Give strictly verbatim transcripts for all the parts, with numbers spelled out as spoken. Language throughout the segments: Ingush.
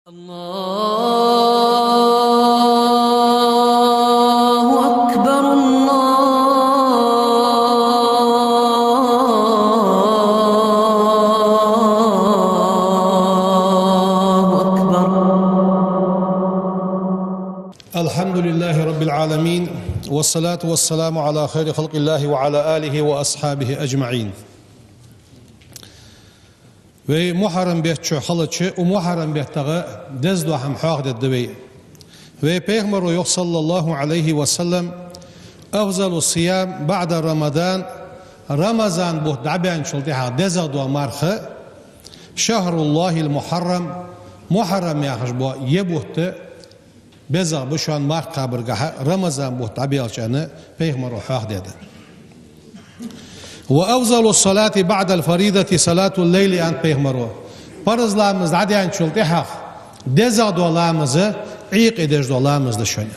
الله أكبر، الله أكبر. الحمد لله رب العالمين، والصلاة والسلام على خير خلق الله وعلى آله وأصحابه أجمعين. Вай мухьаррам бетта чу хилча, укх мухьаррам беттагӀа деза дола хӀама хьоахадергда вай. Вай пайхамаро йоах, صلى الله عليه وسلم: «أفضل الصيام بعد رمضان», Рамазан бутт дӀабаьнначул тӀехьагӀа дезагӀа дола марха, «شهر الله المحرم», мухьаррам яхаш бола ер бутт безагӀа ба шоана марха кхабаргахьа, Рамазан бутт дӀабаьлча, аьнна, пайхамаро хьоахадаьд. «وأفضل الصلاة بعد الفريضة صلاة الليل», аьннад пайхамаро. Парз ламаз дӀадаьнначул тӀехьагӀа дезагӀа дола ламаз Ӏуйкъе деш дола ламаз да шоана.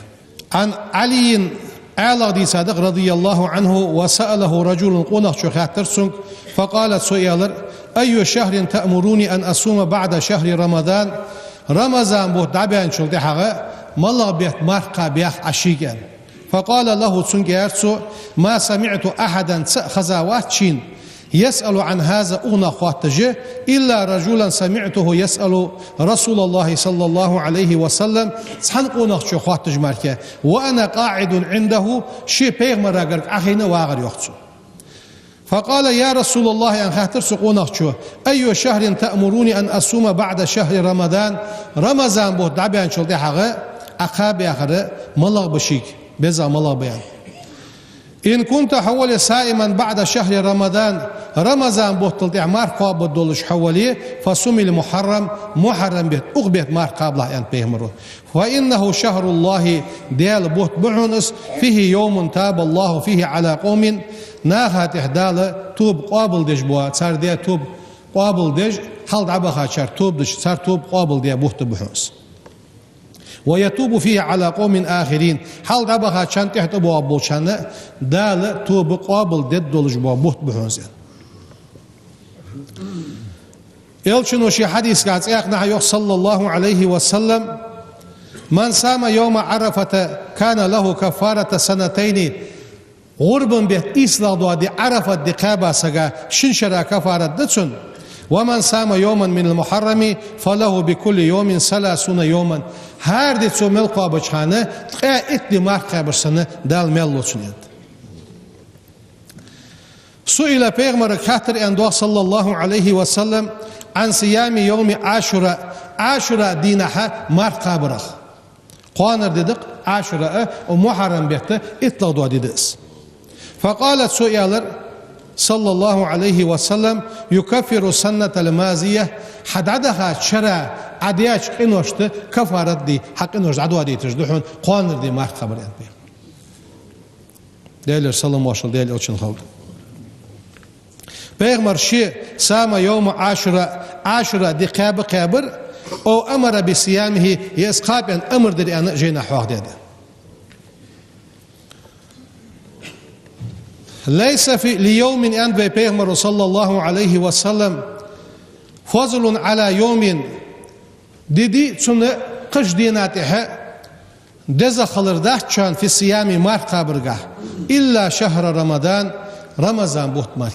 عن علي, Ӏаьлах дийцад, رضي الله عنه, وسأله رجل, къонахчо хаьттар цунга, فقال, цо аьлар: «أي شهر تأمروني أن أصوم بعد شهر رمضان؟» Рамазан бутт дӀабаьнначул тӀехьагӀа малагӀа бетта марха кхаба йоах Ӏа шийга, аьнна. فقال له, цунга аьлар цо: «ما سمعت أحدا, цаӀ хезавац шийна, يسأل عن هذا, укханах хоатташ, إلا رجلا سمعته يسأل رسول الله صلى الله عليه وسلم, цхьан къонахчо хоатташ мара, وأنا قاعد عنده, ше пайхамара гарга Ӏохайна вагӀар», йоах цо. فقال: «يا رسول الله», аьнна хаьттар цу къонахчо: «أي شهر تأمرني أن أصوم بعد شهر رمضان؟» Рамазан бутт дӀабаьнначул тӀехьагӀа Ӏа кхаба яхар малагӀа ба шийга, безагӀа малагӀа ба, аьнна. «إن كنت, хьо вале, صائما بعد شهر رمضان, Рамазан бутта тӀехьа марха кхоабаш долаш хьо вале, فصم المحرم, мухьаррам бетта, укх бетта марха кхабалахь», аьннад пайхамаро. «فإنه شهر الله, Даьла бутт ба хьона из, فيه يوم تاب الله فيه على قوم, наха тӀехьа Дала тоба къоабалдеш бола, цар даь тоба къоабалдеш, хьалха дӀабахачар тоба деш, цар тоба къоабалдаь бутт ба хьона из. ويتوب فيه على قوم آخرين, хьалха дӀабахачарна, тӀехьа тӀабоагӀаш болчарна Дала тоба къоабалдергдолаш бола бутт ба хьона из». Элчано ший хьадисагахь цхьаькханахьа йоах, صلى الله عليه وسلم: «من صام يوم عرفة كان له كفارة سنتين». ГӀурбан бетта ийслагӀа дола ди, Ӏарафат ди кхаьба сага шин шера кафарат да цунна. «ومن صام يوما من المحرم فله بكل يوم ثلاثون يوما». ХӀара ди цо мел кхоабача хана ткъаь итт ди марха кхаьбаш санна Дала маьл лу цунна, аьннад. سئل, пайхамарга хаьттар, аьннад, صلى الله عليه وسلم, عن صيام يوم عاشوراء, Ӏашура дийнахьа марха кхабарах. Кхоанара ди да-кх Ӏашура, укх мухьаррам бетта иттлагӀа дола ди да из. فقال, цо аьлар, صلى الله عليه وسلم: «يكفر السنة الماضية», хьа дӀадахача шера Ӏа даьча къиношта кафарат дий, хьа къинош дӀадоадийташ да хьона кхоанара ди марха кхабар, аьннад пайхамаро. Даьлера салам-моаршал Даьла Элчанна хилда. Пайхамаро ше «صام يوم عاشوراء», Ӏашура ди кхаьба кхаьбар, «أو أمر بصيامه», е из кхаба аьнна амар дир аьнна жайнахьа хьоахадаьд. «ليس في، ليوم», аьннад вай пайхамаро, صلى الله عليه وسلم, «فضل على يوم», ди дий цунна кхыча дийнахьа тӀехьа дезагӀа хилар дац шоана, «في الصيام», марха кхабаргахьа, «إلا شهر رمضان», Рамазан бутт мара.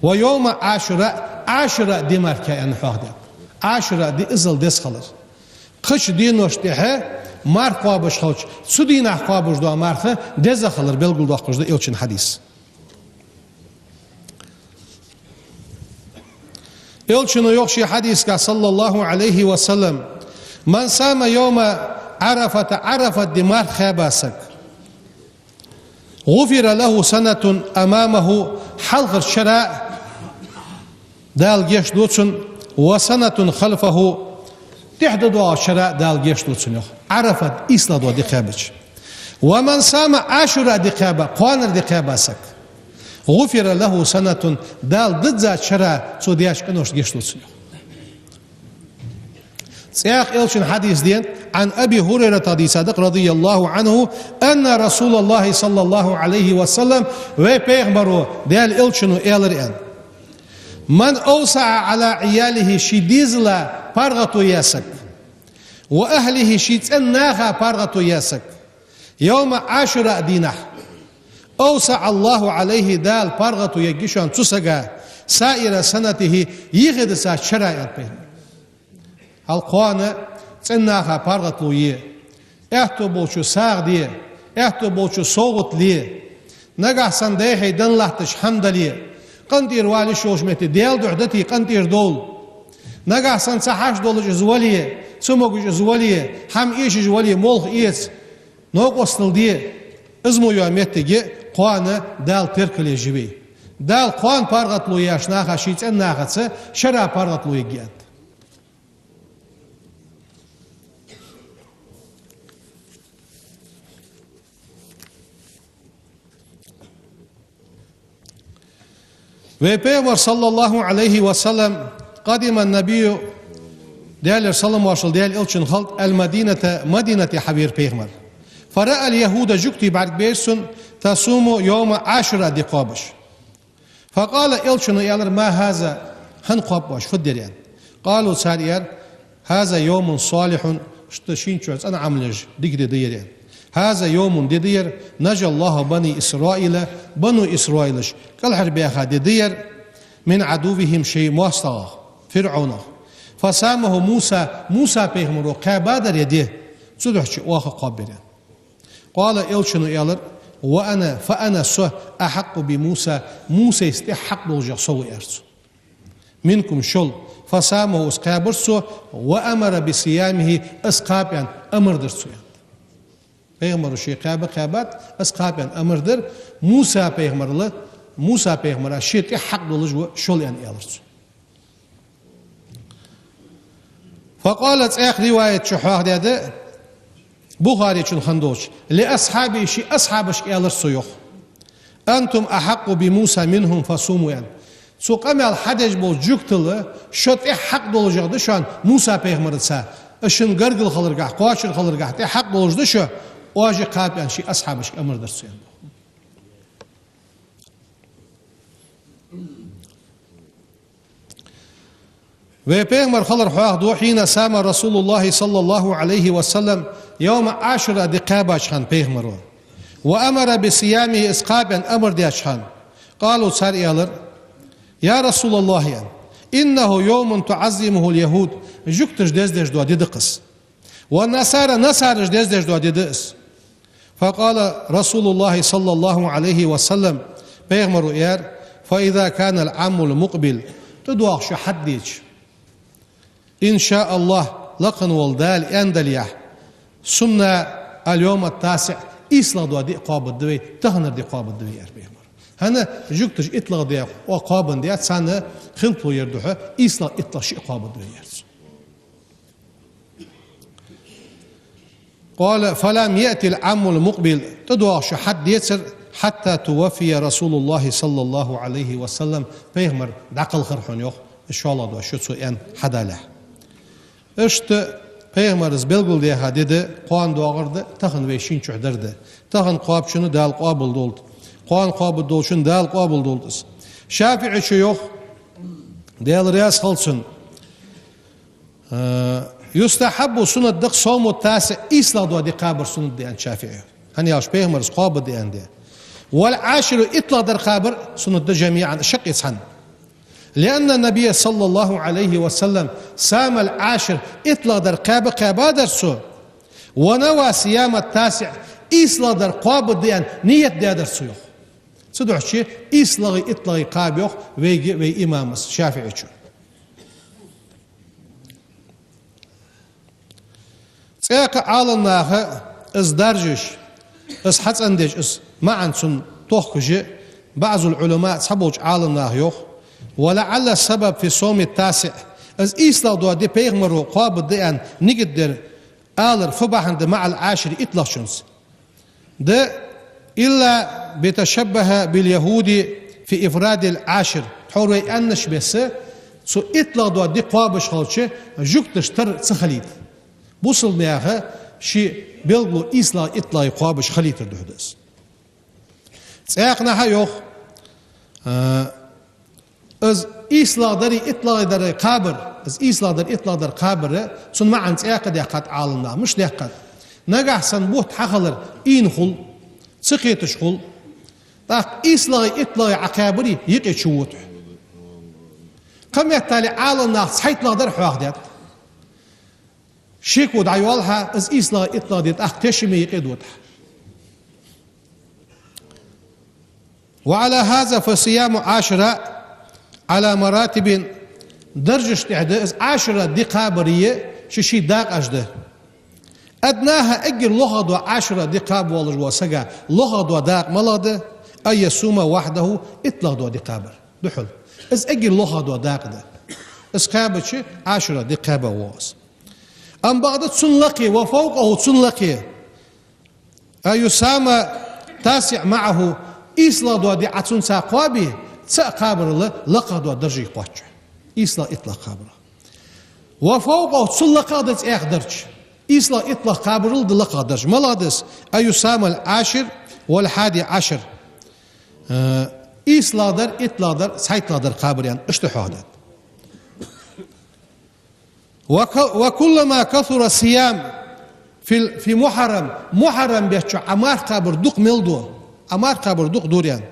«ويوم عاشوراء», Ӏашура ди мара, аьнна хьоахадаьд. Ӏашура ди иззал деза хилар. Кхыча деношта тӀехьа марха кхоабаш хилча, цу дийнахьа кхоабаш дола марха дезагӀа хилар белгалдоаккхаш да Элчан хьадис. Элчано йоах ший хьадисагахь, صلى الله عليه وسلم: «من صام يوم عرفة», Ӏарафат ди марха кхаьба саг, «غفر له سنة أمامه», хьалхарча шера Дала гешт ду цунна, «وسنة خلفه», тӀехьа доагӀача шера Дала гешт ду цунна, йоах. Ӏарафат ийслагӀа дола ди кхаьбача. «ومن صام», Ӏашура ди кхаьба, кхоанара ди кхаьба саг, «غفر له سنة», Дала диззача шера цо даьча къиношта гешт ду цунна, йоах. ЦӀаькха Элчан хьадис да, عن أبي هريرة дийцад, رضي الله عنه, أن رسول الله صلى الله عليه وسلم, вай пайхамаро, Даьла Элчано аьлар, аьнна: «من أوسع على عياله», ший дезала паргӀато яь саг, وأهله, ший цӀен наха паргӀато яь саг, يوم عاشوراء дийнахьа, أوسع الله عليه, Дала паргӀато ергья шоана цу сага, سائر سنته, йихи дисача шера, аьннад пайхамара. Хьал кхоана цӀен наха паргӀато е, аьттув болчо сагӀа де, аьттув болчо совгӀат ле, нагахьа санна дайхьа денна латташ хӀама дале, къинтӀера вала йиш йолча метте Даьла духьа дите, къинтӀера довла. Нагахьа санна цхьа хьашт долаш из вале, цамогаш из вале, хӀама эшаш вале, молха эца, новкъостал де. Из мо йола моттиг я кхоана Дала теркал еш я вай. Дала кхоана паргӀато яьча наха ший цӀен нахаца шера паргӀато ергья, аьннад. Вай пайхамар, صلى الله عليه وسلم, قدم النبي, Даьлера салам-моаршал Даьла элчанна хилда, المدينة, Мадинате хьавера пайхамар. فرأى اليهود, жугтий бӀаргабайра цунна, تصوم يوم عاشوراء ди кхоабаш. فقال, элчано аьлар: ما هذا, хӀана кхоаб оаш, фу ди да ер, аьнна. قالوا, цар аьлар: هذا يوم صالح, иштта шийна чу цӀена Ӏамал еш дика ди да ер, аьнна. هذا يوم, ди да ер, نجى الله بني إسرائيل, бану Исраилаш кӀалхарбаьха ди да ер, من عدوهم, шоай моастагӀах, ФирӀавнах. فصامه موسى, Муса пайхамаро кхаьбадар ер ди, цудухьа оаха кхоаб ер, аьнна. قال, элчано аьлар: وأنا, فأنا, со, أحق بموسى, Мусайца тӀех хьакъ долаш со ва, аьлар цо, منكم, шул. فصامه, из кхаьбар цо, وأمر بصيامه, из кхаба аьнна амар дир цо, аьннад. Пайхамаро ше кхаьба кхаьбад, из кхаба аьнна амар дир, Муса пайхамарал, Муса пайхамара ше тӀех хьакъ долаш ва шул, аьнна, аьлар цо. فقال, цхьаькха риваят чу хьоахадаьд, Бухарийчун хинна долча, لأصحابه, ший асхьабашка аьлар цо, йоах: أنتم أحق بموسى منهم فصوموا, аьнна. Цу къамаьл хьадеш болча жугтал шо тӀех хьакъ долаш да шоана Муса пайхамарца, шун гаргара хиларгахьа, кхоачара хиларгахьа тӀех хьакъ долаш да шо, оаш кхаба, аьнна, ший асхьабашка амар дир цо, аьнна. Вай пайхамар хилар хьоахаду: حين صام رسول الله صلى الله عليه وسلم يوم عاشوراء ди кхаьбача хана пайхамаро, وأمر بصيامه, из кхаба аьнна амар даьча хана. قالوا, цар аьлар: يا رسول الله, аьнна, إنه يوم تعظمه اليهود, жугташа дездеш дола ди да-кх из. والنصارى, насараша дездеш дола ди да из. فقال رسول الله صلى الله عليه وسلم, пайхамаро аьлар: فإذا كان العام المقبل, тӀадоагӀа шу хьатӀадеча, إن شاء الله, лакха вола Дала аьннадалехь, صمنا اليوم التاسع, ийслагӀа дола ди кхоабаргда вай, таханара ди кхоабаргда вай, аьлар пайхамаро. ХӀана, жугташа иттлагӀа ди кхоабандаь, царна хилаф яр духьа, ийслагӀа, иттлагӀа, шиъ кхоабаргда вай, аьлар цо. قال: فلم يأت العام المقبل, тӀадоагӀа шу хьатӀадецар, حتى توفي رسول الله صلى الله عليه وسلم, пайхамар дӀакхалхар хьона, йоах, шоллагӀа дола шу цо аьнна хьадалехь. Иштта пайхамара из белгалдаьха ди да, кхоана доагӀар да, тахан вай шийна чу дар да. Тахан кхоабачунна Дала къоабал долда, кхоана кхоабаш долчунна Дала къоабал долда из. ШафиӀийчо йоах, Даьла раьза хилва цунна: يستحب, суннат да-кх, صوم التاسع, ийслагӀа дола ди кхабар суннат да, аьннад ШафиӀийс. ХӀана аьлча пайхамара из кхоабаш да аьнна. والعاشر, иттлагӀдар кхабар суннат да جميعا, шаккхе цхьана. لأن النبي صلى الله عليه وسلم صام العاشر, иттлагӀдар кхаьба кхаьбадар цо. ونوى صيام التاسع, ийслагӀдар кхоабаш да аьнна ният даьдар цо, йоах. Цудухьа ийслагӀеи иттлагӀеи кхаба, йоах, вайга вай имама ШафиӀийчо. ЦӀаькха Ӏаламнаха из даржаш, из хьацӀендеш, из маӀан цун тохкаш, بعض العلماء, цхьаболча Ӏаламнаха йоах: ولعل السبب في صوم التاسع, из ийслагӀа дола ди пайхамаро кхоабаш да аьнна нигат дар, алар фу бахьан да, مع العاشر, иттлагӀчунца да, إلا بتشبه باليهود في إفراد العاشر. Тхьовра вай аьннача беса, цу иттлагӀа дола ди кхоабаш хилча, жугташта тара ца хилийта. Бусалба наьха ший белгало ийслагӀеи иттлагӀеи кхоабаш хилийтар духьа да из. ЦӀаькханахьа йоах, а, из ийслагӀдари иттлагӀдари кхабар, Из ийслагӀдар, иттлагӀдар кхабар, цун маӀан цӀаькха даьккхад Ӏаламнаха, мишта даьккхад. Нагахь санна бутт хьахилар ийна хул, ца кхеташ хул. ТӀаккха ийслагӀеи иттлагӀеи Ӏа кхабаре, юкъе чувода хьо. Кхыметтел Ӏаламнаха цхьайттлагӀдар хьоахадаьд. Шеко дӀайоал хьа, из ийслагӀеи иттлагӀеи де тӀаккха тешаме юкъе дода хьа. وعلى هذا فصيام عاشوراء على مراتب, даржашта тӀа да из Ӏашура ди кхабаре ший-ший дакъаш да. أدناها, эггара лохагӀа дола Ӏашура ди кхаба волаш вола сага лохагӀа дола дакъа малагӀа да? أن يصوم وحده, иттлагӀа дола ди кхабар. Духьал. Из эггара лохагӀа дола дакъа да. Из кхаьбача Ӏашура ди кхаьба воагӀа из. Амма бакъда цунна лакхе, وفوقه, цунна лакхе, أن يصام التاسع معه, ийслагӀа дола ди Ӏа цунца кхоабе, цаӀ кхабарал лакхагӀа дола дарже кхоач хьо. ИйслагӀа, иттлагӀа кхабарал. وفوقه, цул лакхагӀа да цӀаькха дарж. ИйслагӀа, иттлагӀа кхабарал да лакхагӀа дарж. МалагӀа да из? أن يصام العاشر والحادي عشر. Э, ийслагӀдар, иттлагӀдар, цхьайттлагӀдар кхабар, яӀни, иштта хьоахадаьд. وك-، وكلما كثر الصيام في ال-، في محرم, Мухьаррам бетта чу Ӏа марха кхабар дукха мел ду, Ӏа марха кхабар дукха дора, яӀни,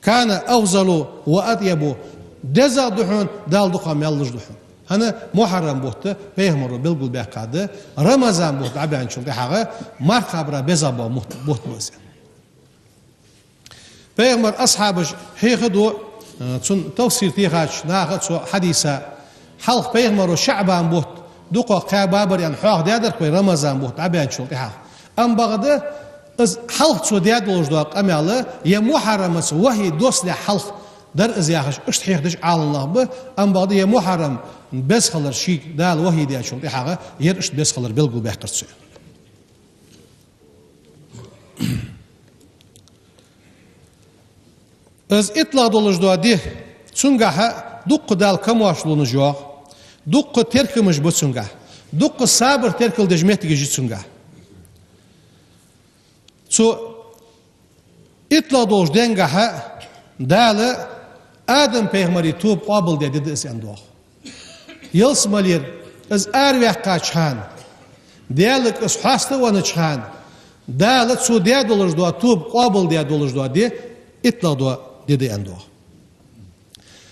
كان أفضل وأطيب, дезагӀа да хьона, Дала дукха маьл луш да хьона. ХӀана? Мухьаррам бутт пайхамаро белгалбаьккхад, Рамазан бутт дӀабаьнначул тӀехьагӀа марха кхабара безагӀа бола бутт, бутт ба из. Пайхамара асхьабаша хьехаду, э, цун тафсир техача наха цу хьадиса, хьалха пайхамаро ШаӀбан бутт дукха кхаьбабар, яӀни, хьоахадаьдар-кх вай Рамазан бутт дӀабаьнначул тӀехьагӀа. Амма бакъда из хьалха цо даь долаш дола къамаьл, е Мухьаррамаца вахьи доссалехь хьалха дар из яхаш, иштта хьехадеш Ӏаламнах ба, амма бакъда е Мухьаррам беза хилар шийга Дала вахьи даьчул тӀехьагӀа, ер иштта беза хилар белгалбаьккхар цо. Из иттлагӀа долаш дола ди, цунгахьа дукха Дала камоаршал лу йоагӀа, дукха теркамаш ба цунгахьа, дукха сабар теркалдеш моттигаш я цунгахьа. Цу иттлагӀа долча денгахьа Дала Адам-пайхамара тоба къоабалдаь ди да из, аьнна доагӀа. Ялсмалера из араваьккхача хана, Даьлага из хьаста а ваьннача хана, Дала цо даь долаш дола тоба къоабалдаь долаш дола ди иттлагӀа дола ди да, аьнна доагӀа.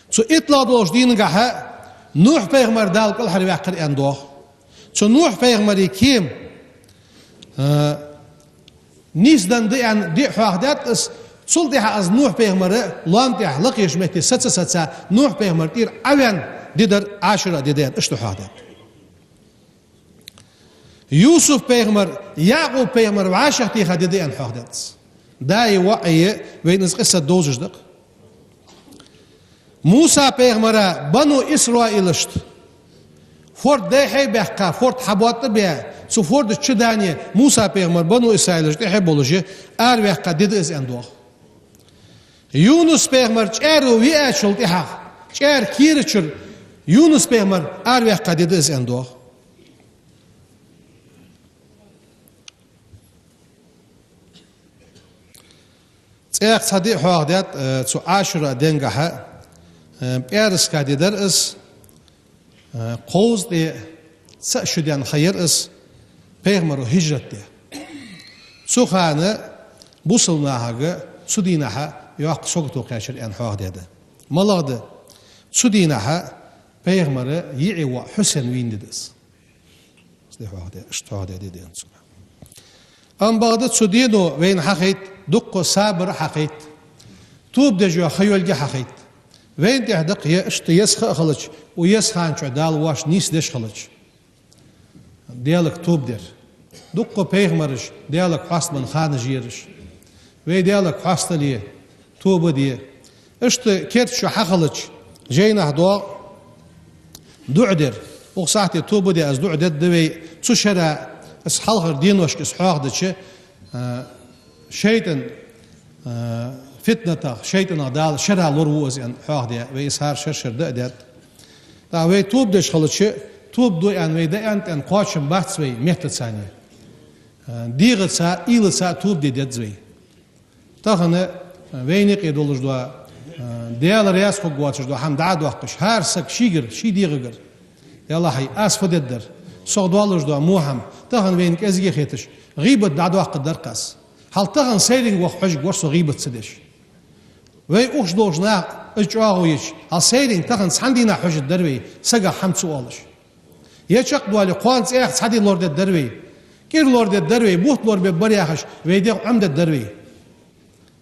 Цу иттлагӀа долча дийнагахьа Нухь-пайхамар Дала кӀалхарваьккхар, аьнна доагӀа. Цу Нухь-пайхамара кема, а, нийсденна да, аьнна, ди хьоахадаьд из, цул тӀехьагӀа из Нухь-пайхамар лоам тӀа лакхача метте саца-саца, Нухь-пайхамара тӀера Ӏоваьнна ди дар Ӏашура ди да, аьнна, иштта хьоахадаьд. Юсуп-пайхамар Якъуб-пайхамар вӀашагӀтеха ди да, аьнна, хьоахадаьд из. Даи воӀи, вайна из къиссат довзаш да-кх. Муса-пайхамара бану Исраилашта форд дӀа-хьа баьккха, форд хьабоаттабаь, цу форда чу дане Муса-пайхамар бану Исраилашта тӀехьа болаш араваьккха ди да из, аьнна доагӀа. Юнус-пайхамар чӀаро виачул тӀехьагӀа, чӀара кера чура Юнус-пайхамар араваьккха ди да из, аьнна доагӀа. ЦӀаькха цхьа ди хьоахадаьд, э, цу Ӏашура денгахьа, э, пӀаьраска ди дар из, э, кховзткъеи цаӀ шу даьнна ха яр из, пайхамаро хӀижрат даь. Цу хана бусалба нахага цу дийнахьа йоккха сагото кхаьчар, аьнна, хьоахадаьд. МалагӀа да? Цу дийнахьа пайхамара йиӀий воӀ Хьусен вийна ди да из. Из ди хьоахадаь, иштта хьоахадаь ди да, аьнна, цунга. Амма бакъда цу дено вайна хьахайт, дукха сабар хьахайт. Тоба деш йола ха йолга хьахайт. Вайна тӀехьа да-кх, е иштта еза ха а хилча, укх еза хана чу Дала воаш нийсдеш хилча, Даьлага тоба дер. Дукха пайхамараш Даьлага хьоастабенна ханаш я ераш. Вай Даьлага хьоастале, тоба де. Иштта керта шу хьахилча, жайнахьа доагӀа дуӀа дер. Укх сахьате тоба де, аз дуӀа дергда вай. Цу шера, из хьалхарча деношка из хьоахадича, а, шайтӀан, а, фитнатах, шайтӀанах Дала шера лораву из, аьнна, хьоахадаь, вай из хӀара шера-шера дӀа а даьд. ТӀаккха вай тоба деш хилча, тоба ду аьнна вай дӀааьннад аьнна кхоачам бац вай меттаца. А, дегӀаца, уйлаца тоба де деза вай. Тахан вайна юкъе долаш дола, а, Даьла раьза хургвоацаш дола хӀама дӀа а доаккхаш, хӀара саг шийгара, ший дегӀагара, Даллахьий, аз фу дергдар? Сох долаш да мухьам, тахан вайна кӀезига хеташ, гӀийбат дӀадоаккхаргдар-кх аз. Хьал тахан сайранга ваха хьожаргвар со гӀийбат ца деш. Вай ухаш долча наха из чӀоагӀо йича, хьал сайранга тахан цхьан дийнахьа хьожаргдар вай, сагах хӀама ца оалаш. Е чакхдоале, кхоана цӀаьхха цхьа ди лорадергдар вай, кӀира лорадергдар вай, бутт лорабергбар яхаш, вай дегӀ Ӏомадергдар вай.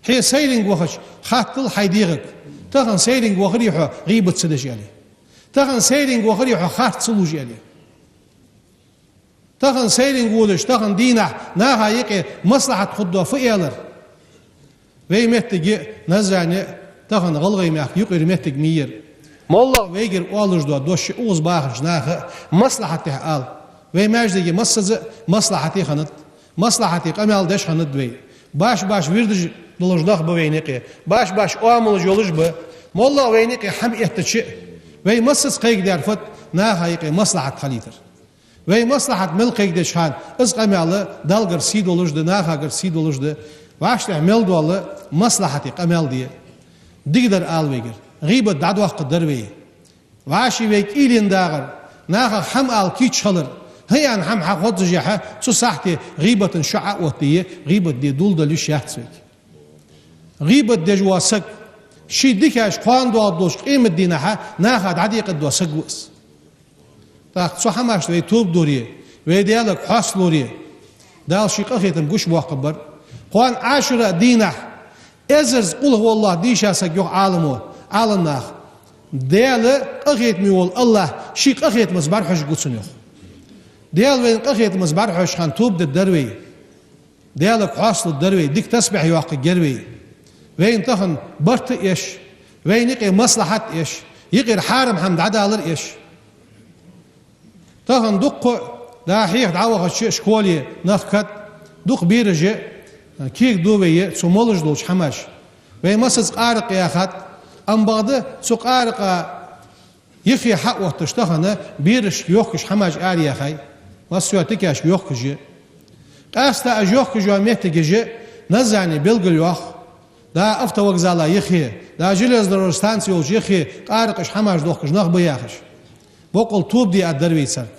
Хье сайранга вахача, хаттал хьай дегӀага: тахан сайранга вахарий хьо гӀийбат ца деш, аьле? Тахан сайранга вахарий хьо харц ца лувш, аьле? Тахан сайранга водаш, тахан дийнахьа наха юкъе маслахьат хургда фу аьлар? Вай моттиг я Наьсаре, тахан ГӀалгӀай мехка юкъера моттиг ма йий ер. МоллагӀа вайгара оалаш дола дош я укхаза бахача наха маслахьата тӀа ала. Вай маьждиге массаза а маслахьате хиннад. Маслахьате къамаьл деш хиннад вай. Баш-баш вирдаш долаш нах ба вайна юкъе. Баш-баш оамалаш йолаш ба. МоллагӀа вайна юкъе хӀама эттача а, вай массаза кхайкадаьр фуд? Наха юкъе маслахьат хилийтар. Вай маслахьат мел кхайкадеча хана, из къамаьл Даллагара сий долаш да, нахагара сий долаш да. ВӀаштӀехьа мел дола маслахьате къамаьл де. Дикадар ала вайгара. ГӀийбат дӀадоаккхаргдар вай. ВӀаший вай кӀийлен дагӀар, нахах хӀама ала кийча хилар, хӀаьта хӀама хьахоззашехьа, цу сахьте гӀийбата шоӀ а оттае, гӀийбат де дулдалуш яц вайга. ГӀийбат деш вола саг ший дикаш кхоана доагӀаргдолча къематдийнахьа наха дӀадекъаргдола саг ва из. ТӀаккха цу хӀамашта вай тоба доре, вай Даьлага хьоасталуре, Дала ший къахетам гучабоаккхаргбар. Кхоана Ӏашура дийнахьа эзарза къулхӀу Аллахӏ дийша саг, йоах Ӏаламо, Ӏаламнаха. Даьла къахетаме вола Аллахӏ ший къахетамца бӀарахьожаргва цунна, йоах. Даьла вайна къахетамца бӀарахьожача хана тоба дергдар вай. Даьлага хьоасталургдар вай, дика тасбихь йоаккхаргьяр вай. Вайна тахан барт а эш, вайна юкъе маслахьат а эш, юкъера хьарам хӀама дӀадалар а эш. Тахан дукха, дӀахо хьеха дӀавахача школе нах кад, дукха бераш а кегаду вай цу молаш долча хӀамаш. Вай массаза къаракъ яьхад, амма бакъда цу къаракъа юхе хьаотташ тахан берашка йохкаш хӀамаш араяьхай, массайола тикашка йохкаш я. Къаьстта уж йохкаш йола моттигаш а Наьсаре белгалйоах, да автовокзала юхе, да железнодорожный станци йолча юхе къаракъаш, хӀамаш дохкаш нах ба яхаш. Боккъал тоба де аргдар вай царга.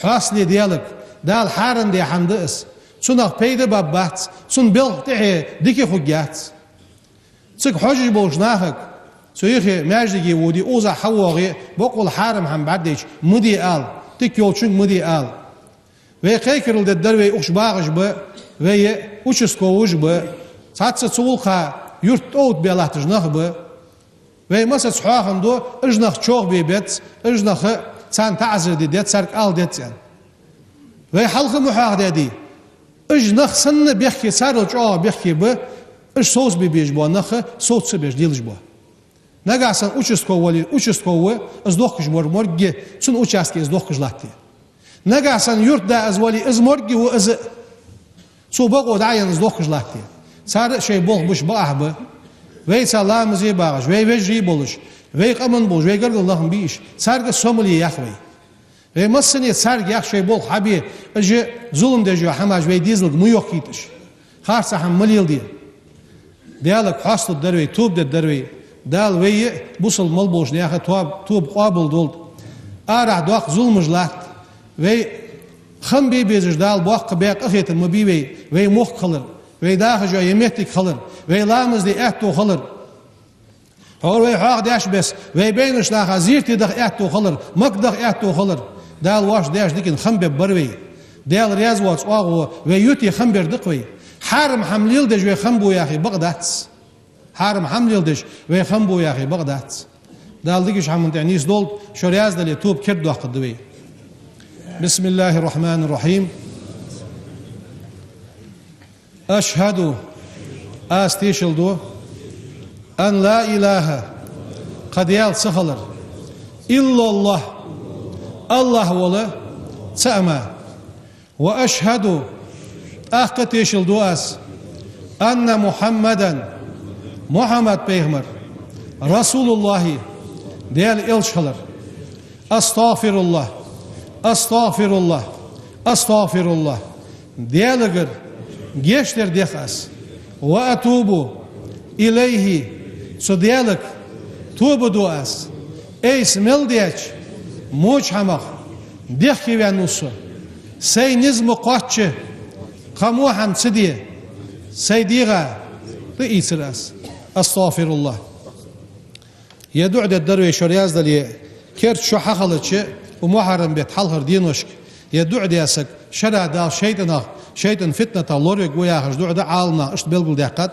Хьоастале Даьлага, Дала хьарам даь хӀама да из. Цунах пайда баргбац, цун белха тӀехье дика хургьяц. Цига хьожаш болча нахага, цу юхе маьждиге воде, укхаза хьавоагӀе, боккъал хьарам хӀама бӀаргадайча, ма де ала, дика йолчунга ма де ала. Вай кхайкарал дергдар вай, ухаш багӀаш ба вай, участковыйш ба, цхьацца цу гӀулакха юрта тӀаоттабе латташ нах ба. Вай массаза хьоахаду, уж нах чӀоагӀбе беза, уж наха царна таӀазар де деза, царга ала деза аьнна. Вай хьалха ма хьоахадаьдий. Уж нах санна бехке, царел чӀоагӀа бехке ба уж совцабе безаш бола нах, совца ца беш лелаш бола. Нагахьа санна участковый вале, участковый ва, из дохкаш мо-, моргге, цун участке из дохкаш латте. Нагахьа санна юртда из вале, из моргге ва из, цо бокъо дӀаяьнна из дохкаш латте. Цар а шоай болх беш бакъахьа ба. Вайца ламазе багӀаш, вай вежарий болаш, вай къаман болаш, вай гаргара лахам бий уж, царга сомале ях вай. Вай массане царга ях шоай болх хьабе, уж зулам деш йола хӀамаш вай дезалга ма йохкийташ. Харца хӀама ма леладе. Даьлага хьоасталургдар вай, тоба дергдар вай. Дала вай а, бусалба мел болча наьха тоба, тоба къоабалдолда. Арахьа доккха зуламаш латт. Вай хам бе безаш, Дала боккха бе къахетам ма бий вай, вай мохк хилар, вай дахаш йола е моттиг хилар, вай ламаз де аьттув хилар. ХӀара вай хьоахадеш бесса, вай байнача наха зерате даха аьттув хилар, Макка даха аьттув хилар. Дала воаш деш дикан хам бергбар вай. Даьла раьза воаца оагӀув вай юте хам бер да-кх вай. Хьарам хӀама леладеш вай хам бу яхе бакъ дац. Хьарам хӀама леладеш вай хам бу яхе бакъ дац. Дала дикача хӀаман тӀа нийсдолда, шо раьза дале, тоба кердадоаккхаргда вай. بسم الله الرحمن الرحيم. أشهد, аз тешал ду, أن لا إله, кхы Даьла ца хилар, إلا الله, АллахӀ вола цаӀ мара. وأشهد, тӀаккха тешал ду аз, أن محمدا, Мухьаммад пайхамар, رسول الله, Даьла элча хилар. أستغفر الله، أستغفر الله، أستغفر الله. Даьлагара гешт дар дех аз. وأتوب إليه, цу Даьлага тоба ду аз. Айса мел деча воча хӀамах, Дехке ваьннав со. Сай низ ма кхоачча, кхы во хӀама ца де, сай дегӀа тӀаийцар аз. АстагӀфируллахӀ. Ер дуӀа дергдар вай, шоана яздале, керда шу хьахилча, укх мухьаррам бетта хьалхарча деношка ер дуӀа деш саг, шера Дала шайтӀанах, шайтӀан фитнатах лоравергва яхаш дуӀа да, Ӏаламнаха иштта белгалдаьккхад: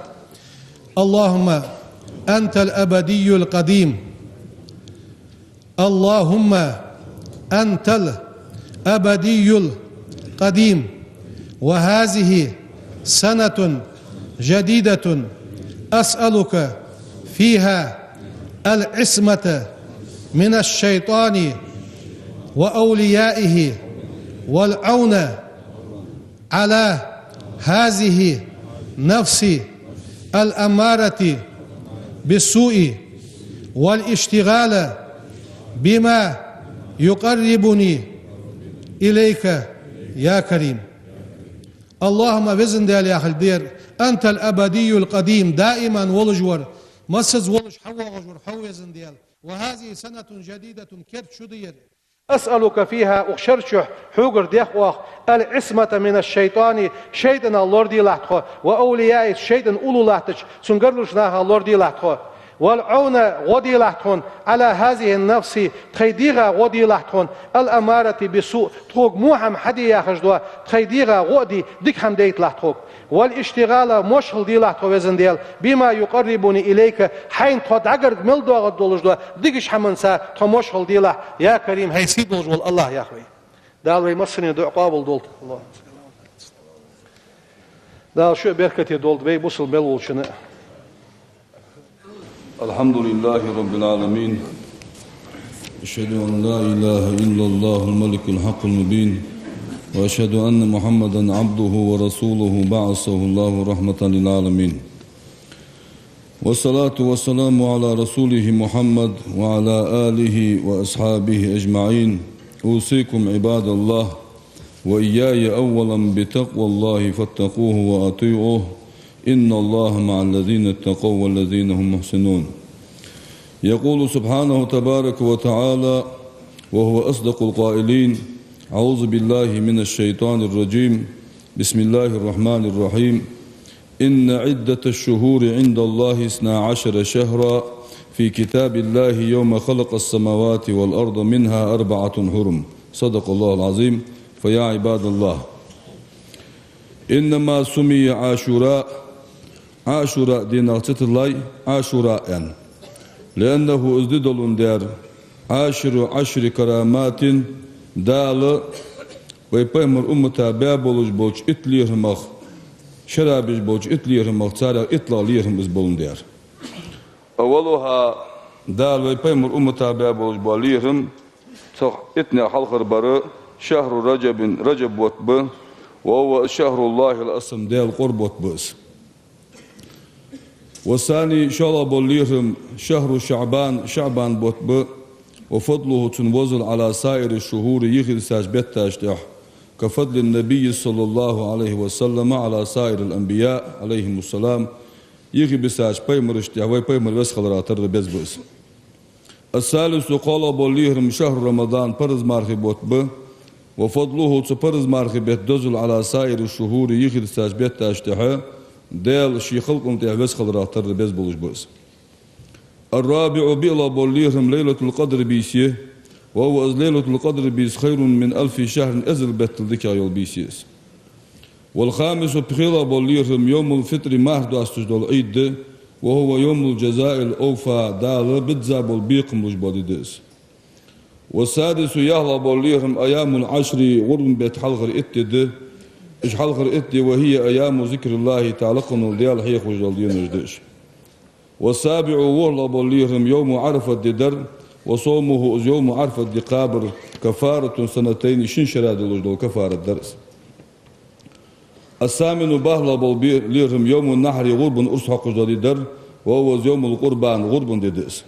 اللهم أنت الأبدي القديم. اللهم أنت الأبدي القديم، وهذه سنة جديدة أسألك فيها العصمة من الشيطان وأوليائه والعون على هذه النفس الأمارة بالسوء والاشتغال بما يقربني إليك يا كريم. اللهم, Веза Даьла, яхилга да ер, أنت الأبدي القديم, даиман волаш вар, массаза волаш, хьавоагӀаш вар Хьо ва, Веза Даьла. وهذه سنة جديدة, керда шу да ер. أسألك فيها, укх шера чухь Хьогара дех оаха, العصمة من الشيطان, шайтӀанах лораделахь тхо, وأوليائه, шайтӀан уллув латтача цун гаргарча нахах лораделахь тхо, والعون, гӀо делахь тхона, على هذه النفس, тхоай дегӀа гӀо делахь тхона, الأمارة بالسوء, тхога во хӀама хьаде яхаш дола тхоай дегӀа гӀо а де, дика хӀама дайталахь тхога. والاشتغال, мошхал делахь тхо, Веза Даьла, بما يقربني إليك, Хьайна тхо дӀагарга мел доагӀаргдолаш дола дикача хӀаманца тхо мошхал делахь, يا كريم, хӀай сий долаш вола АллахӀ, йоах вай. Дала вай массане а дуӀа къоабал долда. Дала шо а беркате долда, вай бусалба мел волчоа а. الحمد لله رب العالمين. أشهد أن لا إله إلا الله الملك الحق المبين، وأشهد أن محمدا عبده ورسوله بعثه الله رحمة للعالمين. والصلاة والسلام على رسوله محمد وعلى آله وأصحابه أجمعين. أوصيكم عباد الله وإياي أولا بتقوى الله فاتقوه وأطيعوه، إن الله مع الذين اتقوا والذين هم محسنون. يقول سبحانه تبارك وتعالى وهو أصدق القائلين: أعوذ بالله من الشيطان الرجيم. بسم الله الرحمن الرحيم. إن عدة الشهور عند الله اثنا عشر شهرا في كتاب الله يوم خلق السماوات والأرض منها أربعة حرم. صدق الله العظيم. فيا عباد الله، إنما سمي عاشوراء, Ӏашура дийнах ца тиллай Ӏашура аьнна, لأنه, из ди доландаь, عاشر عشر كرامات, Дала вай пайхамара уммата баь болаш болча итт лерхӀамах, шера беш болча итт лерхӀамах, царех иттлагӀа лерхӀам из боландаь. أولها, Дала вай пайхамара уммата баь болаш бола лерхӀам, цу иттанех хьалхара бар شهر رجب, Раджаб бутт ба, وهو شهر الله الأعظم, Даьла къора бутт ба из. والثاني, шоллагӀа бола лерхӀам شهر شعبان, ШаӀбан бутт ба, وفضله, цун возал على سائر الشهور, юхедисача бетташта тӀа, كفضل النبي صلى الله عليه وسلم على سائر الأنبياء عليهم السلام, юхебисача пайхамарашта тӀа вай пайхамар веза хиларах тарра беза ба из. الثالث, кхоалагӀа бола лерхӀам شهر رمضان, парз мархий бутт ба, وفضله, цу парз мархий бетта дозал على سائر الشهور, юхедисача бетташта тӀа Даьла ший халкъа тӀа веза хиларах тарра беза болаш ба из. الرابع, биълагӀа бола лерхӀам ليلة القدر бийса я, وهو, из ليلة القدر бийса, خير من ألف شهر, эзар беттал дикагӀа йола бийса я из. والخامس, пхелагӀа бола лерхӀам يوم الفطر, марха досташ дола Ӏийд да, وهو يوم الجزاء الأوفى, Дала бизза бола бекхам луш бола ди да из. والسادس, ялхлагӀа бола лерхӀам أيام العشر, гӀурбан бетта хьалхара итт ди да, уж хьалхара итт ди, وهي أيام ذكر الله تعالى, лакхавенна Даьла хьехаш дола денош да уж. والسابع, ворхӀлагӀа бола лерхӀам يوم عرفة ди дар, وصومه, из يوم عرفة ди кхабар, كفارة سنتين, шин шера диллаш дола кафарат дар из. الثامن, бархӀлагӀа бола бе-, лерхӀам يوم النحر, гӀурбан урс хьокхаш дола ди дар, وهو, из يوم القربان, гӀурбан ди да из.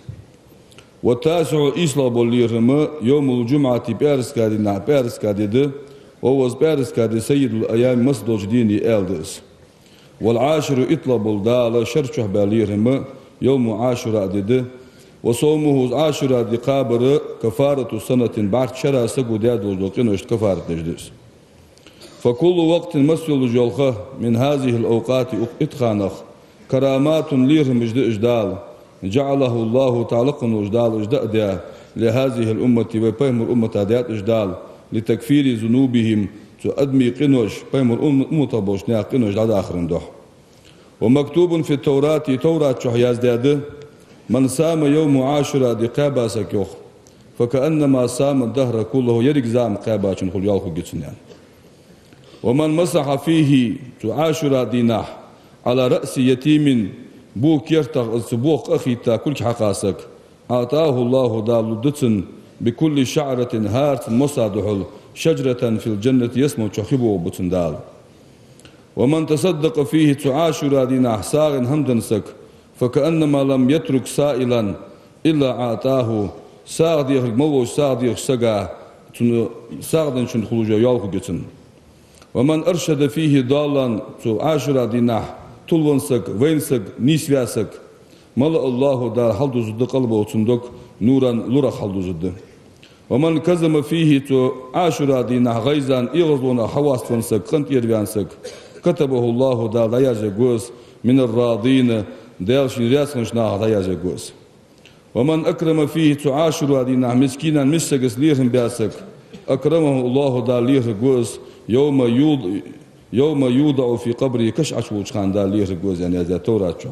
والتاسع, ийслагӀа бола лерхӀам يوم الجمعة, пӀаьраска дийнахьа, пӀаьраска ди да, وهو, из пӀаьраска ди سيد الأيام, массадолча дийнех аьла да из. والعاشر, иттлагӀа бола Дала шера чухь баь лерхӀам يوم عاشوراء ди да, وصومه, из Ӏашура ди кхабар, كفارة سنة, бӀарчча шера саго даь долаш дола къиношта кафарат деш да из. فكل وقت, масса йолаш йола ха, من هذه الأوقات, укх итт ханах, كرامات, лерхӀамаш да уж Дала, جعلها الله تعالى, лакха волча Дала уж дӀаадаьд, لهذه الأمة, вай пайхамара уммата даьд уж Дала, لتكفير ذنوبهم, цу адамий къинош, пайхамара ум-, умматах болча наьха къинош дӀадахара духьа. ومكتوب في التوراة, Таврата чу яздаьд: من صام يوم عاشوراء, ди кхаьба саг, йоах, فكأنما صام الدهر كله, еррига зама кхаьбачун хул йоал хургья цунна, аьнна. ومن مسح فيه, цу Ӏашура дийнахьа, على رأس يتيم, бо кертах, из цу бох къахийтта кулг хьакха саг, أعطاه الله, Дала лургда цунна, بكل شعرة, хӀара цун масса духьал, شجرة في الجنة, ялсмала чу хи боагӀаргба цунна Дала. ومن تصدق فيه, цу Ӏашура дийнахьа сагӀийна хӀама денна саг, فكأنما لم يترك سائلا إلا أعطاه, сагӀа дехарг мел волча сагӀа дехача сага, цунна сагӀа денначун хулаш йоал хургья цунна. ومن أرشد فيه ضالا, цу Ӏашура дийнахьа тилвенна саг, вайна саг, нийсваь саг, ملأ الله, Дала хьалдузаргда قلبه, цун дог, نورا, нурах хьалдузаргда. ومن كظم فيه, цу Ӏашура дийнахьа гӀайза, эгӀазлонах хьавоаставенна саг, къинтӀера ваьнна саг, كتبه الله, Дала дӀаязъергва из, من الراضين, Даьла шийна раьза хиннача нахах дӀаязъергва из. ومن أكرم فيه, цу Ӏашура дийнахьа мискина, миска сага лерхӀам баь саг, أكرمه الله, Дала лерхӀаргва из, يوم يوض-, يوم يوضع في قبره, каша Ӏочувуллача хана Дала лерхӀаргва из, аьнна яздаьд Таврата чу.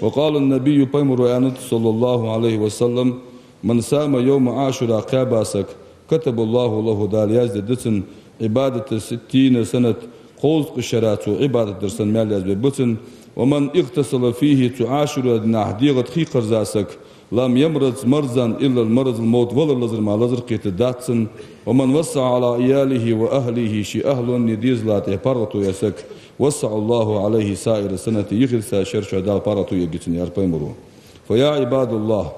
وقال النبي, пайхамара аьннад, صلى الله عليه وسلم: من صام يوم عاشوراء, кхаьба саг, كتب الله له, Дала яздергда цунна, عبادة ستين سنة, кховзткъа шера цо Ӏибадат дар санна маьл язбергба цунна. ومن اغتسل فيه, цу Ӏашура дийнахьа дегӀа тӀа хий кхарза саг, لم يمرض مرضا إلا المرض الموت, валар лазар мара лазар кхетаргдац цунна. ومن وسع على عياله وأهله, ший ахӀлонна, дезала тӀа паргӀато яь саг, وسع الله عليه سائر السنة, йихирса шера чу Дала паргӀато ергья цунна, аьлар пайхамара. فيا عباد الله،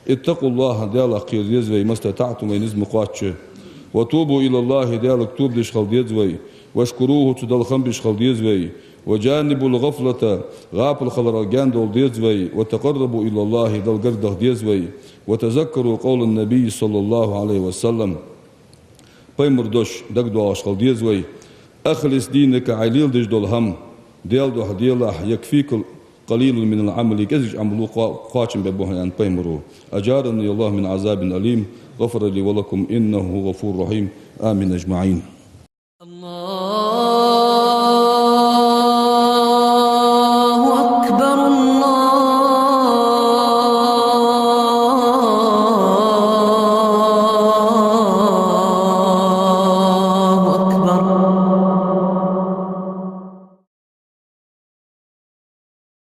اتقوا الله, Даьлах кхера деза вай, ما استطعتم, вай низ ма кхоачча. وتوبوا إلى الله, Даьлага тоба деш хила деза вай. واشكروه, цу Далла хам беш хила деза вай. وجانبوا الغفلة, гӀапал хиларах гаьна довла деза вай. وتقربوا إلى الله, Далла гаргадаха деза вай. وتذكروا قول النبي صلى الله عليه وسلم, пайхамара дош дагадоагӀаш хила деза вай: أخلص دينك, Ӏа леладеш дола хӀама Даьла духьа делахь, يكفيك قليل من العمل, кӀезигача Ӏамало кхо-, кхоачам бергба хьона, аьннад пайхамара. أجارني الله من عذاب أليم، غفر لي ولكم، إنه هو الغفور الرحيم. آمين أجمعين.